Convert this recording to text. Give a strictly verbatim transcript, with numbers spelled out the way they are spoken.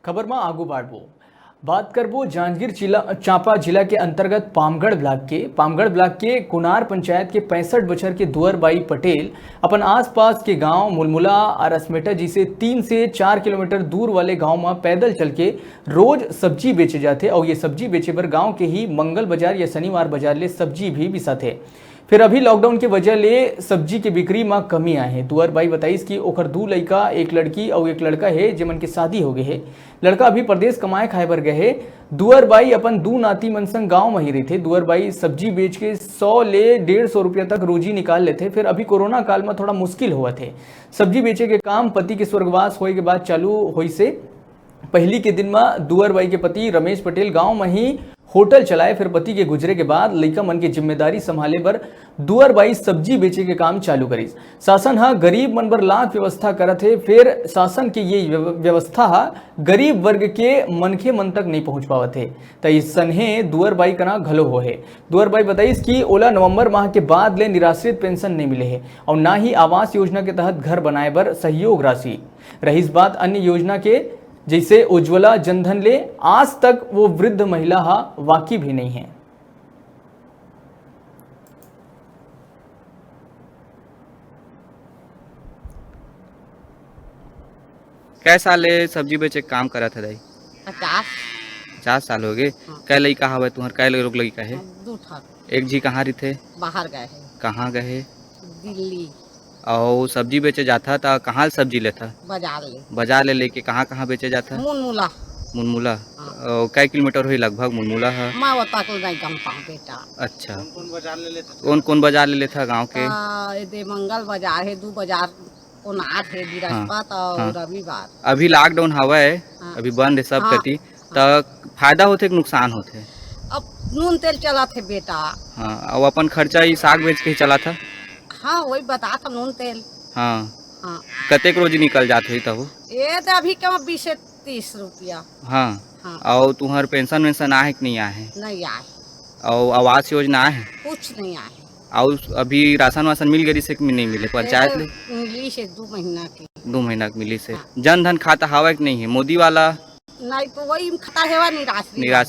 खबर म आगू बाढ़बो। बात करबो जांजगीर जिला, चांपा जिला के अंतर्गत पामगढ़ ब्लॉक के। पामगढ़ ब्लॉक के कुनार पंचायत के पैंसठ बछर के दुअर बाई पटेल अपन आसपास के गांव मुलमुला और असमेटा जी से तीन से चार किलोमीटर दूर वाले गांव म पैदल चल के रोज सब्जी बेचे जाथे और ये सब्जी बेचे बर गांव के ही मंगल बाजार या शनिवार बाजार ले सब्जी भी बिसाथे। फिर अभी लॉकडाउन के वजह ले सब्जी के बिक्री म कमी आए हे। दुअर बाई बताइस कि ओकर दू लइका, एक लड़की अउ एक लड़का हे, जेमन के शादी हो गए हे। लड़का अभी परदेस कमाए खाए बर गए हे। दुअर बाई अपन दू नाती मन संग गांव म ही रहिथे। दुअर बाई सब्जी बेच के सौ ले डेढ़ सौ रुपया तक रोजी निकाल लेथे। फिर अभी कोरोना काल म थोड़ा मुश्किल होवत हे। सब्जी बेचे के काम पति के स्वर्गवास होए के बाद चालू होइस हे। पहिली के दिन म दुअर बाई के पति रमेश पटेल गांव म ही होटल चलाए, फिर पति के गुजरे के बाद लइका मन के जिम्मेदारी संभाले बर दुअर बाई सब्जी बेचे के काम चालू करिस। शासन ह गरीब मन बर लाख व्यवस्था करत हे, फिर शासन के ये व्यव-, व्यवस्था ह गरीब वर्ग के मनखे मन तक नइ पहुंच पावत हे। त इस सनहे दुअर बाई कना घलो हो हे। दुअर बाई बताइस कि ओला नवंबर माह के बाद ले निराश्रित पेंशन नइ मिले हे और ना ही आवास योजना के तहत घर बनाए बर सहयोग राशि। रहिस बात अन्य योजना के, जैसे उज्ज्वला जनधन ले, आज तक वो वृद्ध महिला हा वाकिफ ही नहीं है। कै साल ले सब्जी बेचे के काम करत है दाई? पचास। पचास साल हो गए। हाँ। कै लइका हवय तुहर? कै लोग लइका है? दू ठा। एक झी कहाँ रहिथे? बाहर गए है। कहाँ गए है? दिल्ली। अउ सब्जी बेचे जाथा त कहाँ ले सब्जी लेथा? बाजार ले। बाजार ले लेके कहाँ कहाँ बेचे जाथा? मुनमुला। मुनमुला। हाँ। अउ कै किलोमीटर होही लगभग मुनमुला ह? मैं ओतक नहीं गन पाऊँ बेटा। अच्छा। कौन कौन बाजार ले लेथा गाँव के? त एदे मंगल बाजार है, दू बाजार कोनार है, हाँ। बिरस्पत और हाँ। रविवार। अभी लॉकडाउन हवय, हाँ। अभी बंद है सब हाँ। कति। हाँ। त फायदा होथे कि नुकसान होथे? अब नून तेल चलत है बेटा। हाँ, अउ अपन खर्चा ही साग बेच के ही चलत है? हाँ, वही बतात है, नून तेल। हाँ। हाँ। कतेक रोजी निकल जात होही तब? ये तो अभी कम बीस से तीस रुपया। हाँ। हाँ। अउ तुहर पेंशन वेंशन आहे कि नहीं आहे? नहीं आए। अउ आवास योजना आहे? कुछ नहीं आए। अउ अभी राशन वासन मिल गई से कि नहीं मिले पंचायत ले? मिली से दू महीना की। दू महीना के मिली से। हाँ। जन धन खाता हवय कि नहीं है मोदी वाला? नहीं तो वही खाता हेवा निराश। निराश।